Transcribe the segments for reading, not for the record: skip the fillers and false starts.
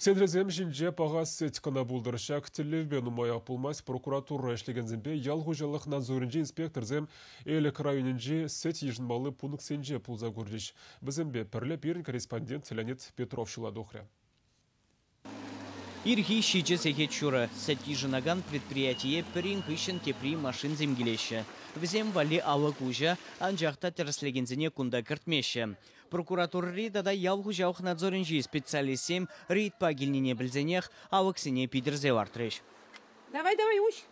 Сентресем ҫинче паха сӗт кӑна пултӑр. Ҫак тӗллевпе нумаях пулмасть прокуратура ӗҫлекенсемпе ял хуҫалӑх надзорӗнчи инспекторсем Элӗк районӗнчи сӗт йышӑнмалли пунктсенче пулса курчӗҫ. Вӗсемпе пӗрле пирӗн корреспондент Леонид Петров ҫула тухрӗ. Ирхи 7:30. Сӗт йышӑнакан предприятие пӗрин хыҫҫӑн тепри машинсем килеҫҫӗ. Вӗсем валли алӑк уҫӑ, анчах та тӗрӗслекенсене кунта кӗртмеҫҫӗ. Прокуратурӑри тата ял хуҫалӑх надзорӗнчи специалистсем рейдпа килнине пӗлсенех алӑксене питӗрсе лартрӗҫ. Давай, давай, уҫ!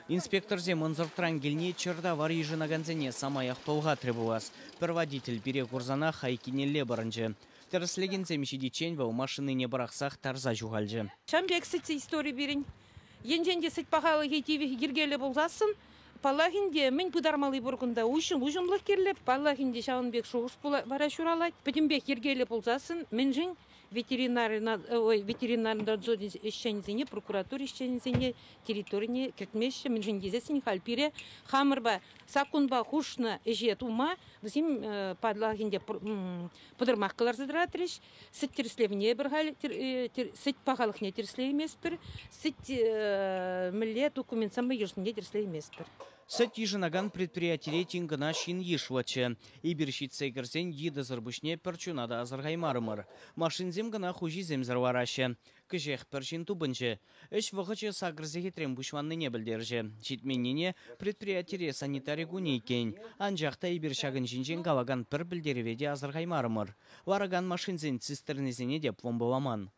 Инспекторсем ӑнсӑртран килни чӗртавар йышӑнакансене самаях пӑлхатрӗ пулас. Пӗр водитель пире курсанах айккинелле пӑрӑнчӗ. Тӗрӗслекенсем ҫитиччен вӑл машинине пӑрахсах тарса ҫухалчӗ. Ҫавӑн пек сӗт истори пирӗн. Енчен те сӗт пахалӑхӗ тивӗҫ йӗркеллӗ пулсассӑн, паллах ӗнтӗ, мӗн пытармалли пур кунта, уҫӑмлӑх кирлӗ. Паллах ӗнтӗ, ҫавӑн пек шухӑш вара ҫуралать. Пӗтӗмпех йӗркеллӗ пулсассӑн, мӗншӗн ветеринар надзор ӗҫченӗсене, прокуратура ӗҫченӗсене территорине кӗртмеҫҫӗ, мӗншӗн тесессӗн халь пире хамӑрпа саккунпа хушнӑ ӗҫе тума вӗсем паллах ӗнтӗ пӑтӑрмах кӑларса тӑратрӗҫ. Сӗт тӗрӗслевне эпир халь сӗт пахалӑхне тӗрӗслейместпӗр, сӗт мӗнле документсем йышӑннине тӗрӗслейместпӗр. Сӗт йышӑнакан предприятире тин кӑна ҫын йышлӑччӗ. Эпир ҫитсе кӗрсен йытӑсӑр пуҫне пӗр чуна та асӑрхаймарӑмӑр. Машинсем кӑна хуҫисемсӗр лараҫҫӗ. Кӗҫех пӗр ҫын тупӑнчӗ. Ӗҫ вӑхӑчӗ 8 сехетрен пуҫланнине пӗлтерчӗ. Ҫитменнине предприятире санитари кунӗ иккен. Анчах та эпир ҫакӑн ҫинчен калакан пӗр пӗлтерӗве те асӑрхаймарӑмӑр. Ларакан машинсен цистернисене те пломбӑламан.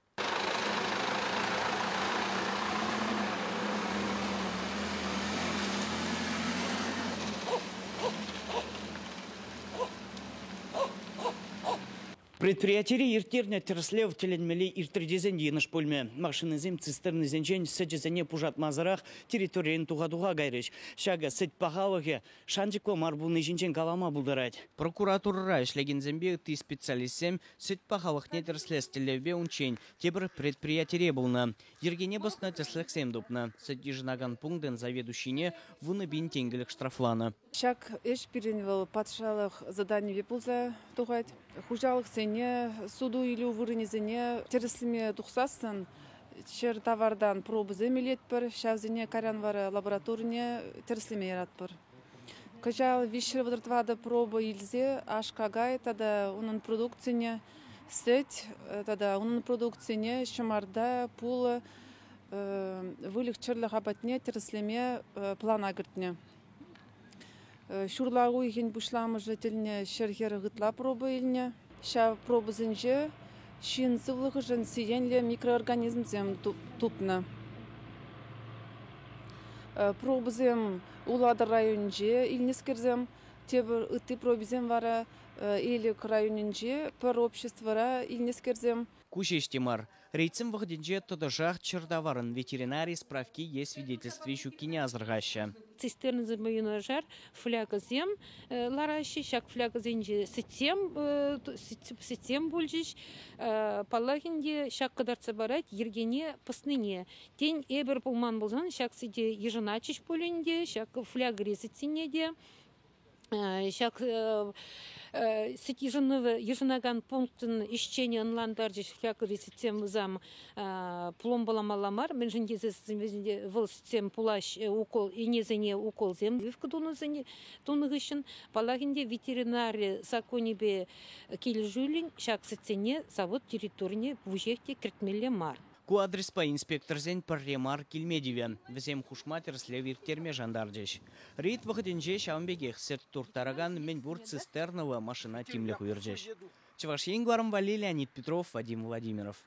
Предприятире ирттернӗ тӗрӗслев тӗлӗнмелле иртрӗ тесен йӑнӑш пулмӗ. Машинӑсем цистернӑсенчен сӗчӗсене пушатмасӑрах территорирен туха-туха кайрӗҫ. Ҫакӑ сӗт пахалӑхӗ шанчӑклӑ мар пулни ҫинчен калама пултарать. Прокуратурӑра ӗҫлекенсемпе ытти специалистсем сӗт пахалӑхне тӗрӗслес тӗллевпе унччен тепӗр предприятире пулнӑ. Йӗркене пӑснӑ тӗслӗхсем тупнӑ. Сӗт йышӑнакан пунктӑн заведующине 10 000 тенкӗлӗх штрафланӑ. Ҫак ӗҫ пирӗн вӑл патшалӑх заданийӗпе пулса тухать. Хуҫалӑхсене, суту-илӳ вырӑнӗсене тӗрӗслеме тухсассӑн чӗр тавартан пробӑсем илетпӗр, ҫавсене кайран вара лабораторине тӗрӗслеме яратпӑр. Кӑҫал 334 проба илсе аш-какай тата унӑн продукцине, сӗт тата унӑн продукцине, ҫӑмарта, пулӑ, выльӑх-чӗрлӗх апатне тӗрӗслеме плана кӗртнӗ. Ҫурла уйӑхӗн пуҫламӑшӗ тӗлне 140 ытла проба илнӗ. Ҫав пробӑсенче ҫын сывлӑхӗшӗн сиенлӗ микроорганизмсем тупнӑ. Пробӑсем Улатӑр районӗнче илнӗскерсем, тепӗр ытти пробисем вара Элӗк районӗнче пӗр обществӑра илнӗскерсем. Ку ҫеҫ те мар. Рейдсем вӑхӑтӗнче тӑтӑшах чӗртаварӑн ветеринари справки е свидетельстви ҫуккине асӑрхаҫҫӗ. Цистернӑсемпе юнашар флягӑсем лараҫҫӗ. Ҫак флягӑсенче сӗтсем пулчӗҫ. Паллах ӗнтӗ, ҫак кӑтартса парать йӗркене пӑснине. Тен, эпир пулман пулсан ҫак сӗте йышӑнатчӗҫ пуль ӗнтӗ, ҫак флягӑри сӗтсене те. Ҫак сӗт йышӑнакан пунктӑн ӗҫченӗ ӑнлантарчӗҫ, флягӑри сӗтсем вӗсем пломбӑламалла мар, мӗншӗн тесен вӑл сӗтсем пулаҫ укол, ӗнесене уколсем прививка тунӑ хыҫҫӑн, паллах ӗнтӗ, ветеринари саккунӗпе килӗшӳллӗн ҫак сӗтсене завод территорине вуҫех те кӗртмелле мар. Ку адреспа инспекторсен пӗрре мар килме тивӗ. Вӗсем хушма тӗрӗслев ирттерме шантарчӗҫ. Рейд вӑхӑтӗнче ҫавӑн пекех сӗт турттаракан мӗнпур цистернӑллӑ машина тимлӗх уйӑрчӗҫ. Чӑваш Ен кӑларӑм валли Леонид Петров, Вадим Владимиров.